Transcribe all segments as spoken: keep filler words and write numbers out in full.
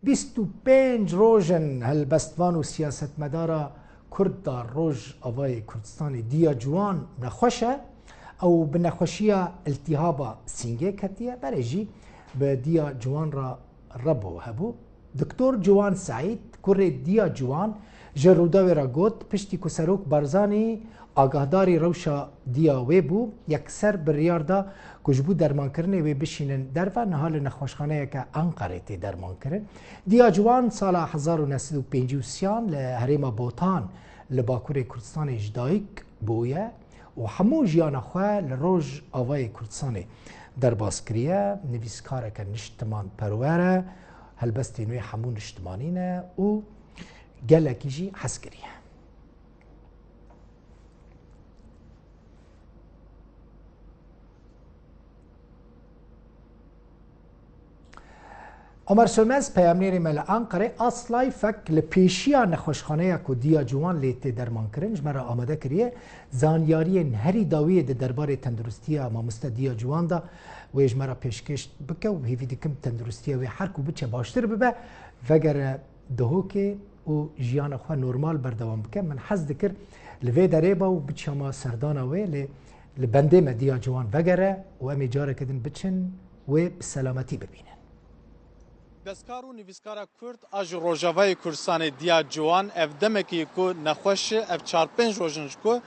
Bîst û pênc roj in helbestvan û siyasetmedara Kurd da Rojavayê Kurdistanê Diya Ciwan nexweş e. Ew bi nexweşiya îltîhaba sîngê ketiye, berê jî bi Diya Ciwan re rebo hebû. Doktor Ciwan Seîd, kurê Diya Ciwan, ji Rûdawê re got, piştî ku Serok Barzanî agahdarî rewşa Diya wê bû, yekser biryar da ku ji bo dermankirinê wê bişînin derve, niha li nexweşxaneyeke Enqerê tê dermankirin. Diya Ciwan sala hezar û neh sed û pêncî û sê an li herêma Botan li Bakurê Kurdistanê ji dayik bûye û hemû jiyana xwe li Rojavayê Kurdistanê derbas kiriye. Nivîskareke niştimanperwer e, helbestên wê hemû niştimanî ne û gelekî jî hez kiriye. Omer Sönmez, peyamnêrê me li Anqerê, Aslay Fek, li pêşiya nexweşxaneya ku Diya Ciwan lê tê dermankirin, ji me re amade kiriye. Zanyariyên herî dawiyê di derbarê tenduristiya mamoste Diya Ciwan de wê ji me re pêşkêş bike û hêvî dikim tenduristiya wê her ku biçe baştir bibe, vegere Duhokê û jiyana xwe normal berdewam bike. Min hez dikir li vê derê be û biçiyama serdana wê, lê li bendê me Diya Ciwan vegere û em ê careke din biçin wê bi selametî bibînin. Destgar û nivîskara Kurd a ji Rojavayê Kurdistanê Diya Ciwan ev demekî ku nexweş e, ev çar pênc roj in ji ku,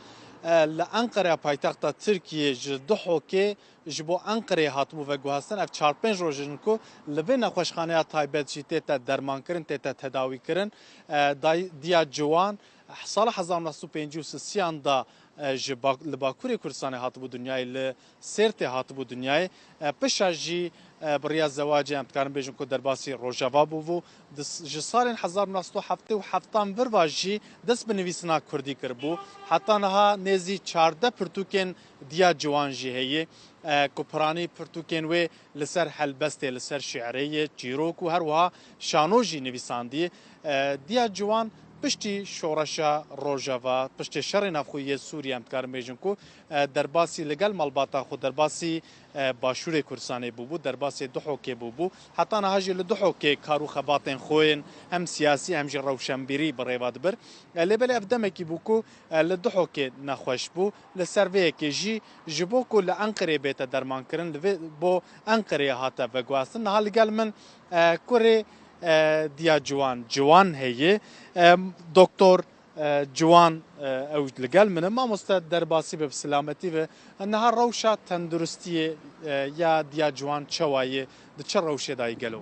e, li Enqereya paytexta Tirkiyê ji Duhokê ji bo Enqereyê hatibû veguhastin. Ev çar pênc roj in ku li vê nexweşxaneya taybet jî tête dermankirin, tête tedawîkirin. E, day-, Diya Ciwan sala hezar û neh sed û pêncî û sê an da, e, ji Bak-, li Bakurê Kurdistanê hatibû dinyayê, li Sêrtê hatibû dinyayê. E, pişa jî, e, bi riya zewacê em dikarin bêjin ku derbasî Rojava bûbû. Di s-, ji salên hezar û neh sed û heftê û heft an vir va jî dest bi nivîsina kurdî kiribû. Heta niha nêzî çardeh pirtûkên Diya Ciwan jî heye, e, ku piranî pirtûkên wê li ser helbestê, li ser şi'rê ye, çîrok û her wiha şano jî nivîsandiye. E, Diya Ciwan piştî şoreşa Rojava, piştê şerê navxweyî yê Sûriyê, em dikarin bêjin ku, e, derbasî li gel malbata xwe, derbasî, e, Başûrê Kurdistanê bûbû, derbasê Duhokê bûbû. Heta niha jî li Duhokê kar û xebatên xwe yên hem siyasî hem jî rewşenbîrî bi rê ve dibir. E, lê belê ev demekî bû ku, e, li Duhokê nexweş bû. Li ser vê yekê jî ji bo ku li Enqerê bête dermankirin, li vê bo Enqerê hate veguhastin. Niha li gel min, e, kurê, e, Diya Ciwan, Ciwan heye. E, Doktor, e, Ciwan, e, ew li gel min e. Mamoste, derbasî be, bi silametî be. Niha rewşa tenduristiyê, e, ya Diya Ciwan çawa ye? Di çi rewşê de ye gelo?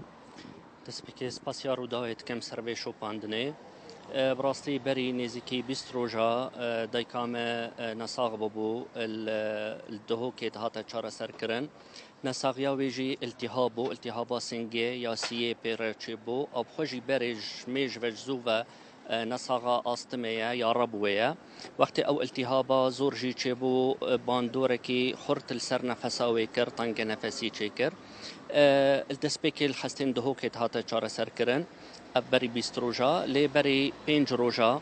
Destpêkê spasiya Rûdawê dikim ser vê şopandinê. E, bi rastî berî nêzîkî bîst roja, e, dayika me, e, nesax bûbû, li, li Duhokê dihate çareserkirin. Nesaxiya wê jî îltîhab bû, îltîhaba singê ya siyê pê re çêbû. Ew bi xwe jî berê ji mêj ve ji zû ve, e, nesaxa astimê ye ya rebûê ye. Wextê ew îltîhaba zor jî çêbû, e, bandorekî xurt li ser nefesa wê kir, tengenefesî çêkir. E, li destpêkê li xestên Duhokê dihate çareserkirin. Ev berî bîst roja, lê berî pênc roja,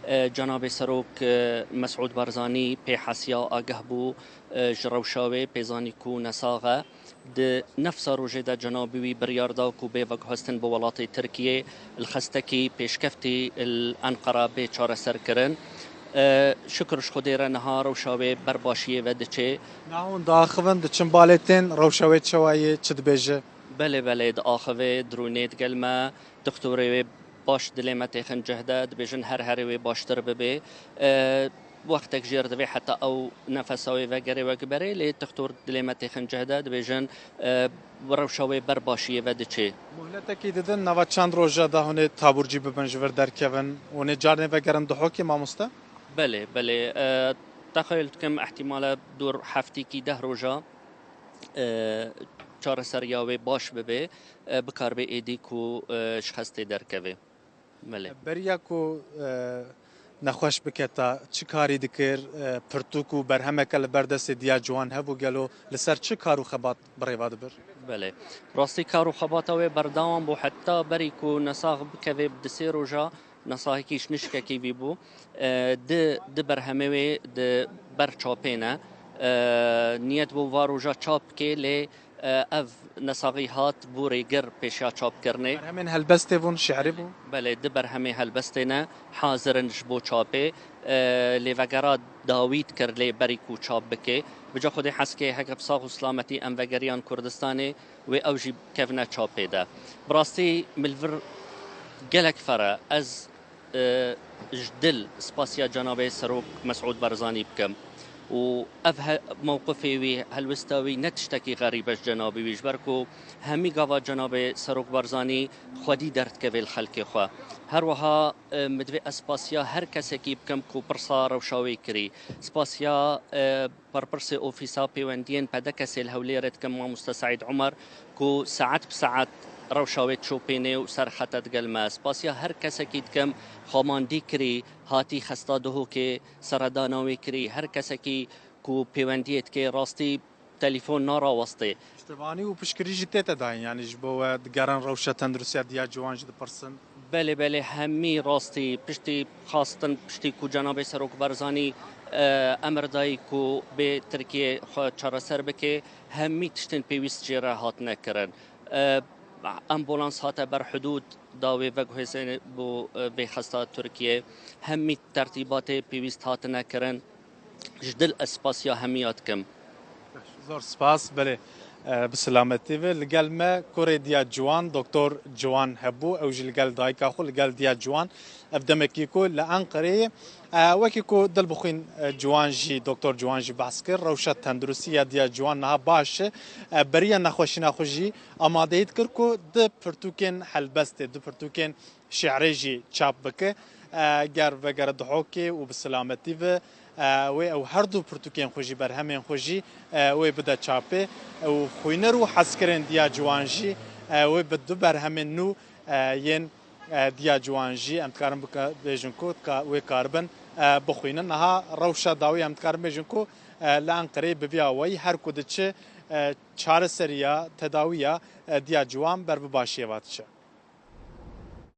e, Cenabê Serok, e, Mesûd Barzanî pê hesiya, ageh bû, e, ji rewşa wê, pê zanî ku nesax e. Di nefsa rojê de cenabî wî biryar da ku bê veguhestin bo welatê Tirkiyê, li xestekî pêşkeftî li Enqera bê çareserkirin. E, şikir ji Xwedê re niha rewşa wê ber başiyê ve diçê. Niha hûn diaxivin, diçin balê tên, rewşa wê çawa ye, çi dibêje? Belê, belê, diaxive, dirûnê digel me, dixtorê wê baş dilê me têxin cih de, dibêjin her herê wê baştir bibê. E, wextek jêr divê heta ew nefesa wê vegere wek berê, lê dixtor dilê me têxin cih de, dibêjin, e, rewşa wê ber başiyê ve diçê. Muhletekî didin, nava çend roja de hûn ê taburcî bibin, ji vir derkevin, hûn ê carnê vegerin Duhokê, mamoste? Belê, belê. E, texeyul dikim, ihtimale dûr heftîkî deh roja, e, çareseriya wê baş bibe, e, bikaribe êdî ku, e, ji xestê derkeve. Belê. Beriya ku, e, nexweş biketa, çi karî dikir, e, pirtûk û berhemeke li ber destê Diya Ciwan hebû gelo, li ser çi kar û xebat bi rê ve dibir? Belê. Rastî kar û xebata wê berdewam bû heta berî ku nesax bikeve, bi du sê roja nesaxekî ji nişkekî vî bû. E, di, di berhemê wê di ber çapê ne. E, niyet bû va roja çap bike, lê, E, ev nesaxî hat bû rêgir pêşiya çapkirinê. Berhemên helbestê bûn, şi'rî bû? Belê, di berhemê helbestê ne hazir in ji bo çapê. E, lêvegera dawî dikir lê berî ku çap bike. Bi ca Xwedê heskê heke bi sax û silametî em vegeriyan Kurdistanê wê ew jî kevne çapê de. Bi rastî min li vir gelek fere ez e, ji dil spasiya cenabê Serok Mesûd Barzanî bikim û ev he- mewqifê wî, helwesta wî ne tiştekî xerîb e ji cenabê wî, ji ber ku hemî gava cenabê Serok Barzanî xwedî derdikeve li xelkê xwe. Her wiha e, min divê ez spasiya her kesekî bikim ku pirsa rewşa wê kirî. Spasiya e, berpirsê ofîsa pêwendiyên P D K S'ê li Hewlêrê dikim, mamoste Seîd Omer, ku saet bi saet rewşa wê dişopîne û ser xete digel me. Spasiya her kesekî dikim, xwemandî kirî, hatî xesta Duhokê, seredana wê kirî. Her kesekî ku pêwendiyê dike, rastî telefon narawestê. Piştevanî û piştgirî jî tête dayîn, yanî ji bo we digerin rewşa tenduristiya diya ciwan jî dipirsin? Belê, belê, hemî rastî piştî xastin, piştî ku cenabê Serok Barzanî e, emir dayî ku bê Tirkiye xwe çareser bike, hemî tiştên pêwîst jê re hatine kirin. E, ambulans hate ber hidûd, dawê veguhêzê bo e, vê xesta Tirkiye. Hemî tertîbatê pêwîst hatine kirin. Ji dil ez spasiya hemiya dikim. Zor spas, belê, e, bi selametî ve. Li gel me kurê diya ciwan, doktor Ciwan hebû, ew jî li gel dayika xwe, li gel diya ciwan. Ev demekî ku li Enqereyê, e, wekî ku dilbixwîn, e, ciwan jî, doktor Ciwan jî behs kir, rewşa tenduristî ya diya ciwan niha baş e. E, beriya nexweşîna xwe jî amadeyî dikir ku di pirtûkên helbestê, di pirtûkên şi'rê jî çap bike. E, ger vegere Duhokê û bi selametî ve, e, wê ew her du pirtûkên xwe jî, berhemên xwe jî, e, wê bide çapê. Ew xwîner û hezkirên diya ciwan jî, e, wê bi du berhemên nû, e, yên, e, diya ciwan jî, em dikarin bike-, bêjin ku dika-, wê karibin, e, bixwînin. Niha rewşa dawî em dikarin bêjin ku, e, li Enqereyê bi vî awayî her ku diçe, e, çareseriya, tedawiya, e, diya ciwan ber bi başiyê ve diçe.